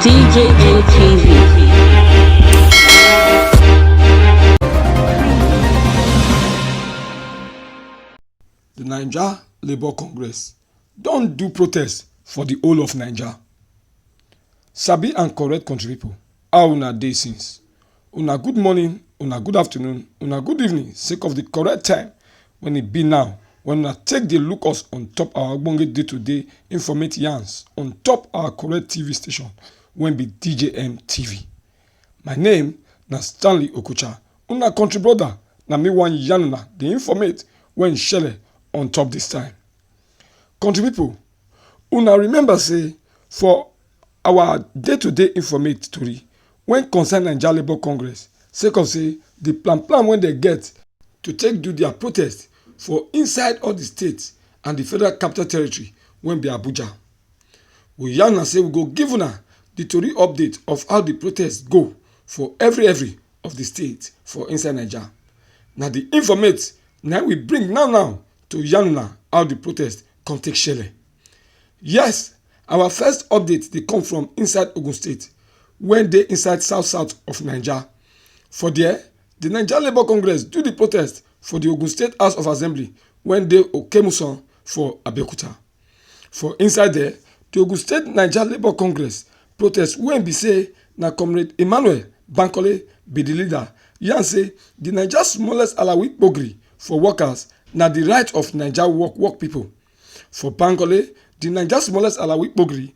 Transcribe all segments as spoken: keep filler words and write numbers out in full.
D J N T V. The Niger Labour Congress don do protest for the whole of Niger. Sabi and correct country people, how una dey since? Una good morning, una good afternoon, una good evening, sake of the correct time when e be now, when una take dey look us on top our ogbonge day-to-day informate yarns on top our correct T V station wey be D J M T V. My name na Stanley Okucha, una country brother, na me wan yarn una the informate wey shele on top this time. Country people, una remember say for our day-to-day informate tori wey concern Niger Labour Congress, sake of say the plan plan wey dem get to take do their protest for inside all the states and the Federal Capital Territory wey be Abuja. We yarn una say we go give una the tori update of how the protest go for every every of the state for inside Niger. Na the informate na we bring now now to yarn una how the protest come take shele. Yes, our first update dey come from inside Ogun State, wey dey inside south south of Niger. For there, the Niger Labour Congress do the protest for the Ogun State House of Assembly wey dey Okemusan for Abeokuta. For inside there, the Ogun State Niger Labour Congress protest wey be say na Comrade Emmanuel Bankole be the leader, yarn say the Niger smallest alawi kpogri for workers na the right of Niger work work people. For Bankole, the Niger smallest alawi kpogri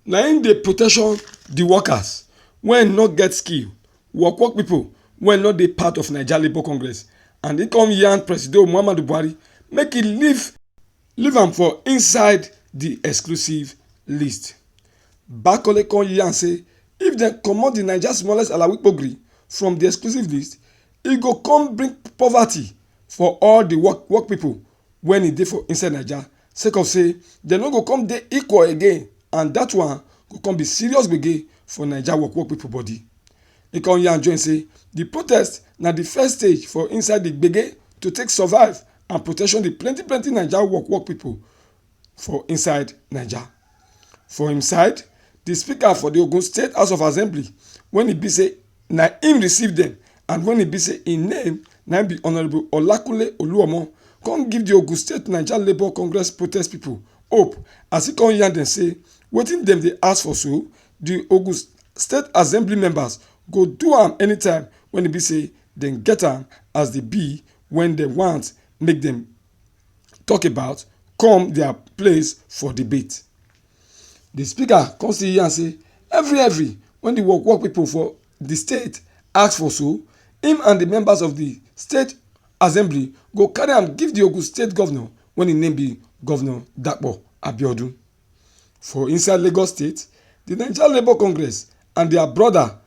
na im dey protection the workers wey no get skill, work work people wey no dey part of Niger Labour Congress, and e come yarn Presido Muhammadu Buhari make e leave leave am for inside the exclusive list. Bankole come yarn say if dem comot the Niger smallest alawi kpogri from the exclusive list, e go come bring poverty for all the work work people wey e dey for inside Niger, sake of say dem no go come dey equal again, and that one go come be serious gbege for Niger work work people body. E come yarn join say the protest na the first stage for inside the gbege to take survive and protection the plenty plenty Niger work work people for inside Niger. For im side, the speaker for the Ogun State House of Assembly, wey e be say na im receive dem, and wey e be say im name na im be Honourable Olakunle Oluomo, come give the Ogun State Niger Labour Congress protest people hope, as e come yarn dem say wetin dem dey ask for so, the Ogun State Assembly members go do am anytime wey e be say dem get am as the bill wey dem want make dem talk about come their place for debate. The speaker come still yarn say every every wey the work work people for the state ask for so, him and the members of the state assembly go carry am give the Ogun State governor wey im name be Governor Dapo Abiodun. For inside Lagos State, the Nigeria Labour Congress and their brother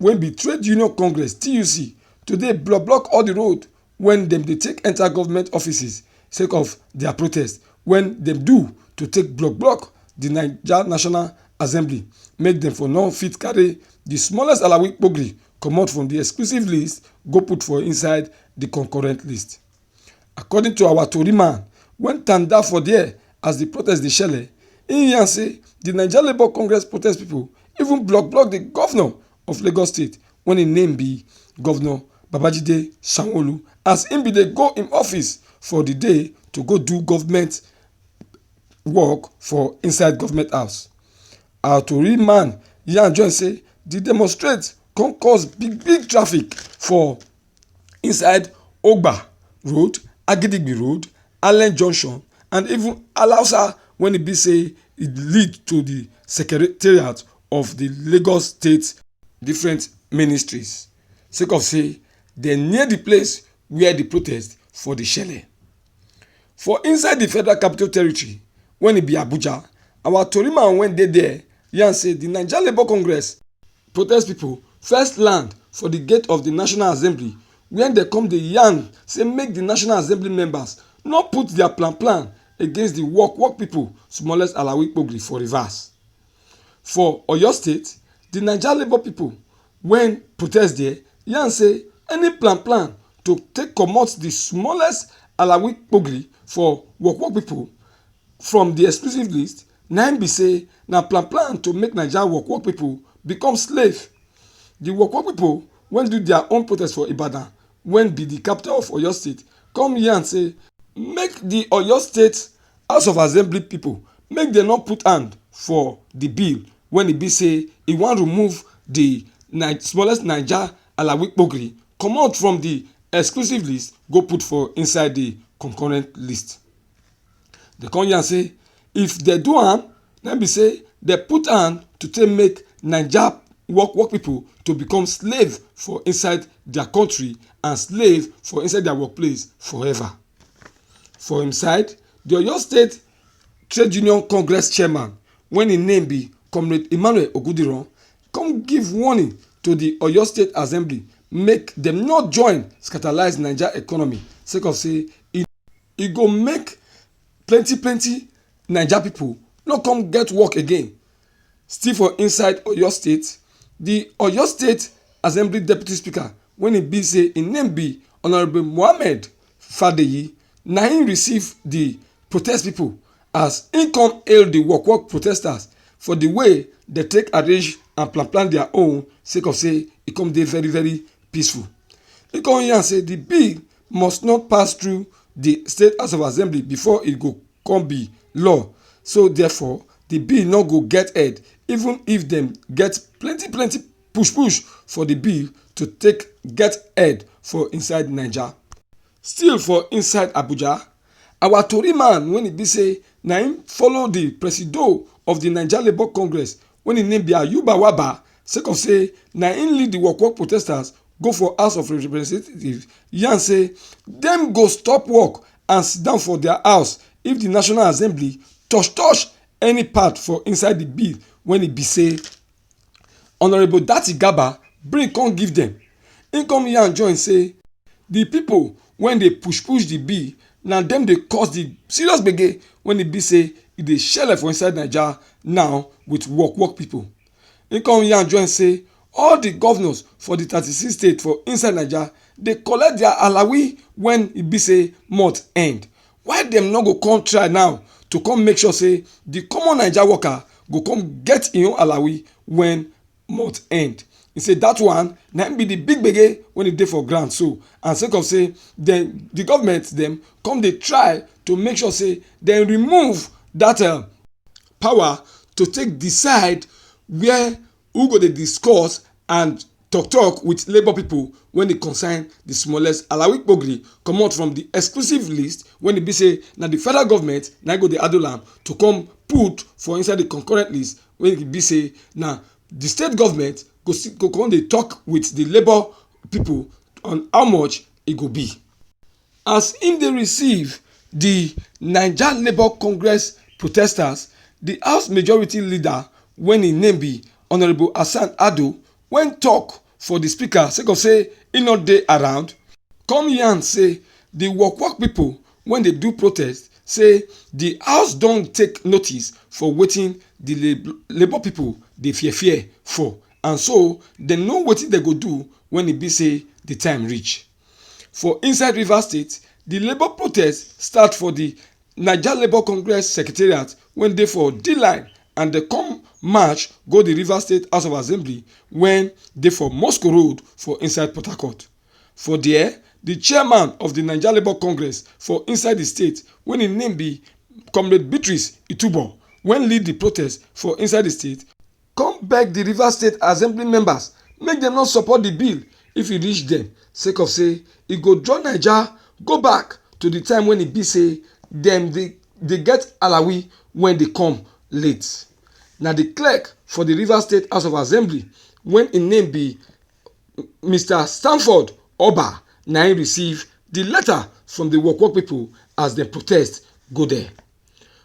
wey be Trade Union Congress, T U C, today block block all the road wey dem dey take enter government offices sake of their protest wey dem do to take block block the Niger National Assembly, make dem for no fit carry the smallest alawi kpogri comot from the exclusive list go put for inside the concurrent list. According to our tori man wey tanda for there as the protest dey shele, im yarn say the Nigeria Labour Congress protest people even block block the governor of Lagos State wey im name be Governor Babajide Sanwo-Olu, as im bin dey go im office for the day to go do government work for inside government house. Our tori man yarn join say the demonstrate come cause big big traffic for inside Ogba Road, Agidigbi Road, Allen Junction, and even Alausa wey e be say e lead to the secretariat of the Lagos State different ministries, sake of say dem near the place where the protest for dey shele. For inside the Federal Capital Territory wey e be Abuja, our tori man wey dey there yarn say the Nigeria Labour Congress protest people first land for the gate of the National Assembly, where dem come dey yarn say make the National Assembly members no put their plan plan against the work work people smallest alawi kpogri for reverse. For Oyo State, the Nigeria Labour people wey protest there yarn say any plan plan to take comot the smallest alawi kpogri for work work people from the exclusive list na im be say na plan plan to make Naija work work people become slave. The work work people wey do their own protest for Ibadan, wey be the capital of Oyo State, come yarn say make the Oyo State House of Assembly people, make dem no put hand for the bill wey e be say e wan remove the Ni-, smallest Naija Alawi Kpogri comot from the exclusive list, go put for inside the concurrent list. Dem come yarn say if dem do am, na be say dem put hand to take make Naija work work people to become slave for inside their country and slave for inside their workplace forever. For im side, the Oyo State Trade Union Congress chairman, wey im name be Comrade Emmanuel Ogudiran, come give warning to the Oyo State Assembly make dem no join scatterize Naija economy, sake of say e, e go make plenty plenty Naija people no come get work again. Still for inside Oyo State, the Oyo State Assembly Deputy Speaker, wey e be say im name be Honorable Mohammed Fadeyi, na im receive the protest people as im come hail the work work protesters for the way dem take arrange and plan plan their own, sake of say e come dey very very peaceful. Im come yarn say the bill must not pass through the State House of Assembly before e go come be law. So therefore, the bill no go get head, even if dem get plenty plenty push push for the bill to take get head for inside Naija. Still for inside Abuja, our tori man, wey e be say na im follow the presido of the Naija Labour Congress, wey im name be Ayuba Waba, sake of say na im lead the work work protesters go for House of Representatives, yarn say dem go stop work and sit down for their house if the National Assembly touch touch any part for inside the bill wey e be say Honorable Datti Gaba bring come give dem. Im come yarn join say the people wey dey push push the bill, na dem dey cause the serious gbege wey e be say e dey shele for inside Naija now with work work people. Im come yarn join say all the governors for the thirty-six states for inside Naija dey collect their alawi when e be say month end. Why dem no go come try now to come make sure say the common Naija worker go come get im own alawi when month end? He say that one na im be the big gbege wey e dey for ground so, and sake of say dem, the government dem come dey try to make sure say dem remove that, uh, power to take decide where who go dey discuss and talk talk with labour people wey e concern the smallest alawi kpogri comot from the exclusive list wey e be say na the federal government na go dey handle am to come put for inside the concurrent list wey e be say na the state government go still go come dey talk with the labour people on how much e go be. As im dey receive the Naija Labour Congress protesters, the House Majority Leader, wey im name be Honourable Hassan Ado, wey talk for the speaker sake of say e no dey around, come yarn say the work work people wey dey do protest say the house don take notice for wetin the lab-, labour people dey fear fear for, and so dem know wetin dem go do when e be say the time reach. For inside Rivers State, the labour protest start for the Naija Labour Congress Secretariat wey dey for D-Line, and dem come march go the Rivers State House of Assembly wey dey for Moscow Road for inside Port Harcourt. For there, the chairman of the Naija Labour Congress for inside the state, wey im name be Comrade Beatrice Itubo, wey lead the protest for inside the state, come beg the Rivers State Assembly members make dem no support the bill if e reach dem, sake of say e go draw Naija go back to the time wey e be say dem dey dey get alawi wey dey come late. Na the clerk for the Rivers State House of Assembly, wey im name be Mister Stanford Oba, na im receive the letter from the work work people as dem protest go there.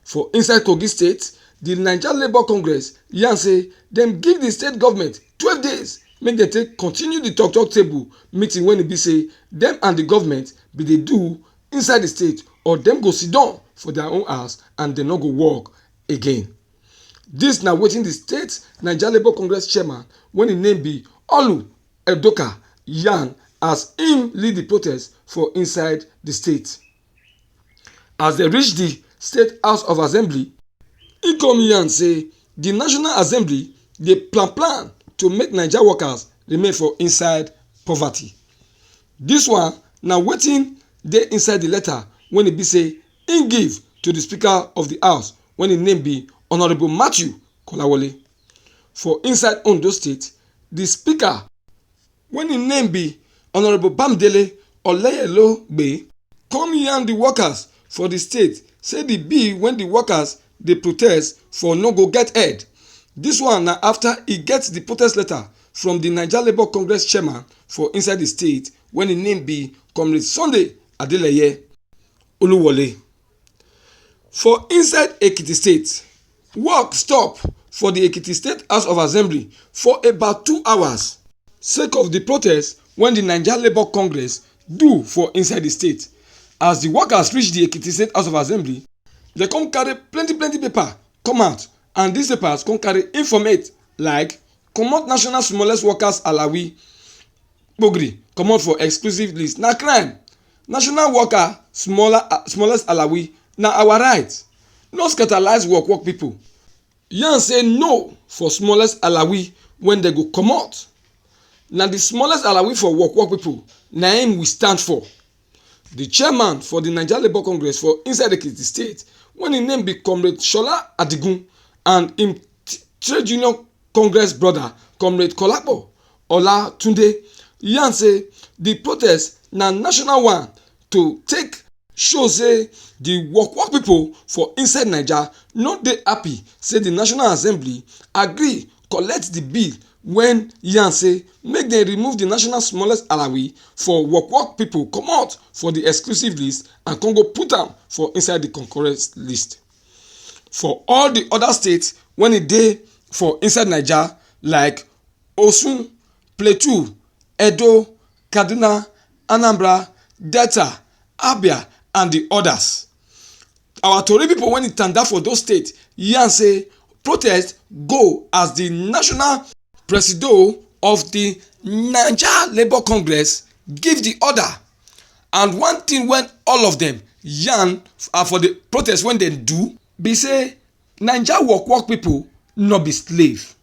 For inside Kogi State, the Naija Labour Congress yarn say dem give the state government twelve days make dem take continue the talk talk table meeting wey e be say dem and the government bin dey do inside the state, or dem go sit down for their own house and dem no go work again. This na wetin the state Naija Labour Congress chairman, wey im name be Olu Edoka, yarn as im lead the protest for inside the state. As dem reach the State House of Assembly, e come yarn say the National Assembly dey plan plan to make Naija workers remain for inside poverty. Dis one na wetin dey inside di letter wey e be say im give to di Speaker of di House, wey im name be Honourable Matthew Kolawole. For inside Ondo State, di Speaker, wey im name be Honourable Bamidele Oleyelogbe, come yarn di workers for di state say di bill wey di workers dey protest for no go get head. Dis one na afta e get di protest letter from di Naija Labour Congress chairman for inside di state, wey im name be Comrade Sunday Adeleye Oluwole. For inside Ekiti State, work stop for di Ekiti State House of Assembly for about two hours sake of di protest wey di Naija Labour Congress do for inside di state. As di workers reach di Ekiti State House of Assembly, dem come carry plenty plenty paper come out, and dis papers come carry informate like comot national smallest workers alawi, kpogri comot for exclusive list na crime, national worker smaller, smallest alawi na our right, no scandalize work work pipo. Yarn say no for smallest alawi wey dem go comot. Na di smallest alawi for work work pipo na im we stand for. Di chairman for di Naija Labour Congress for inside Ekiti State, wey im name be Comrade Shola Adigun, and im t- trade union Congress brother, Comrade Kolapo Olatunde, yarn say di protest na national one to take show say di work work pipo for inside Naija no dey happy say di National Assembly agree collect di bill wey yarn say make dem remove di national smallest alawi for work work pipo comot for di exclusive list and come go put am for inside di concurrent list. For all di oda states wey e dey for inside Naija, like Osun, Plateau, Edo, Kaduna, Anambra, Delta, Abia and di odas, our tori pipo wey e tanda for those states yarn say protest go as di national presido of di Naija Labour Congress give di order, and one tin wey all of dem yarn, ah, for di protest wey dem do be say Naija work work pipo no be slave.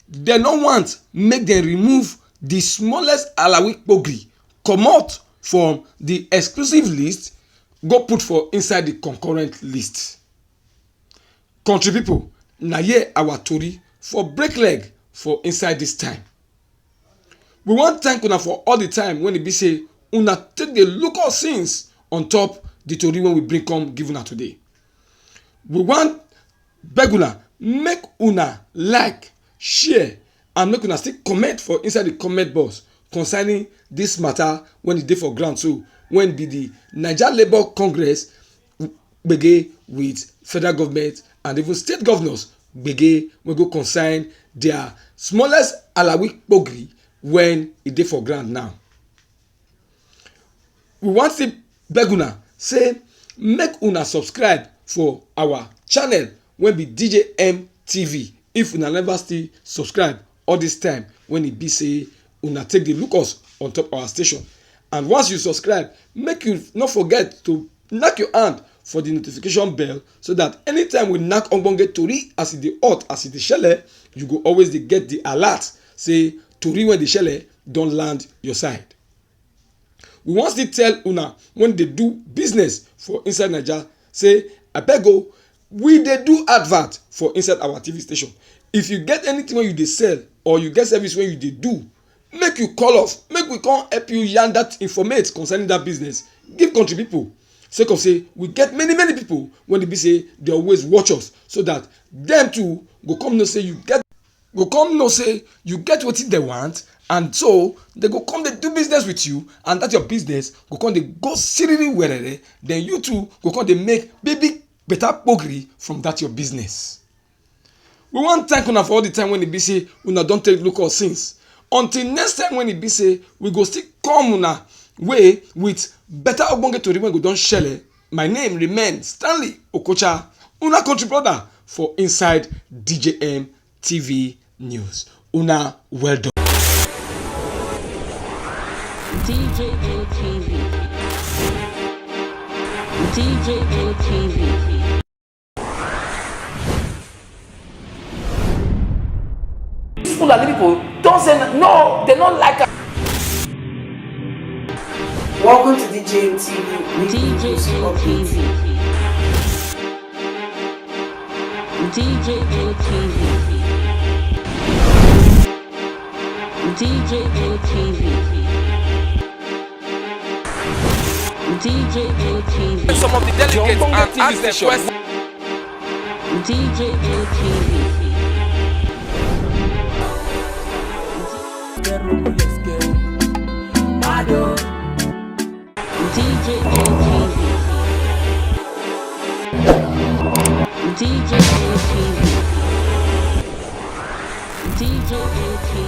Dem no want make dem remove di smallest alawi kpogri comot from di exclusive list go put for inside di concurrent list. Country pipo, na here our tori for break leg for inside dis time. We wan thank una for all di time wey e be say una take dey look us since on top di tori wey we bring come give una today. We wan beg una make una like, share and make una still comment for inside di comment box concerning dis mata wey e dey for ground so, wey be di Naija Labour Congress gbege with federal government and even state governors gbege wey go concern dia smallest alawi kpogri wey e dey for ground now. We wan still beg una say make una subscribe for our channel wey be D J M T V if una never still subscribe all dis time wey e be say una take dey look us on top our station. And once you subscribe, make you no forget to knack your hand for di notification bell so dat anytime we knack ogbonge tori as e dey hot, as e dey shele, you go always dey get di alert say tori wey dey shele don land your side. We wan still tell una wey dey do business for inside Naija say abeg o, we dey do advert for inside our T V station. If you get anytin wey you dey sell or you get service wey you dey do, make you call us, make we come help you yarn dat informate concerning dat business give country pipo, sake of say we get many many pipo wey e be say dey always watch us, so dat dem too go come know say you get go come know say you get wetin dem want, and so dem go come dey do business with you, and dat your business go come dey go siriri werere, den you too go come dey make big big beta kpogri from dat your business. We wan thank una for all di time wey e be say una don take look us since. Until next time wey e be say we go still come una way with beta ogbonge tori wey go don shele. My name remain Stanley Okocha, una country brother for inside D J M T V News. Una well done. D J M T V. D J M T V. Fulani people don't say no, they don't like am. Welcome to D J M T V weekly D J news update. M T V. D J M T V. D J M T V. D J M T V. Some of the delegates and ask them questions. D J M T V. D J M T V. D J M T V. D J M T V.